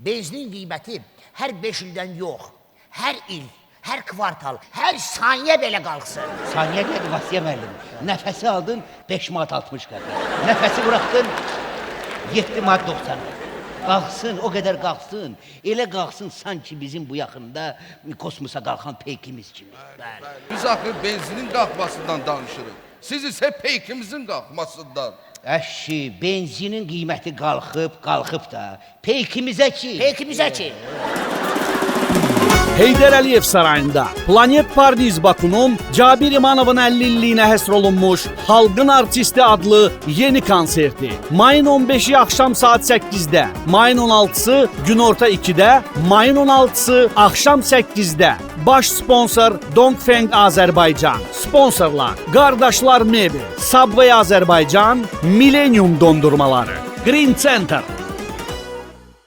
Benzinin qiyməti hər 5 ildən yox, hər il, hər kvartal, hər saniyə belə qalxsın. Saniyə nədir Vasya müəllim? Nəfəsi aldın 5 manat 60 qəpik. Nəfəsi buraxdın 7 manat 90 qəpik. Qalxsın, o qədər qalxsın. Elə qalxsın sanki bizim bu yaxında kosmosa qalxan peykimiz kimi. Bəli. Biz axı benzinin qalxmasından danışırıq. Siz isə peykimizin qalxmasından. Əşi, benzinin qiyməti qalxıb, qalxıb da. Peykimizə ki? Peykimizə ki? Heydər Əliyev sarayında Planet Paradiz Bakunun Cabir İmanovun 50 illiyinə həsr olunmuş Xalqın Artisti adlı yeni konserti. Mayın 15-i axşam saat 8-də, mayın 16-sı günorta 2-də, mayın 16-sı axşam 8-də. Baş sponsor Dongfeng Azərbaycan. Sponsorlar Qardaşlar Mebel, Subway Azərbaycan, Millennium dondurmaları. Green Center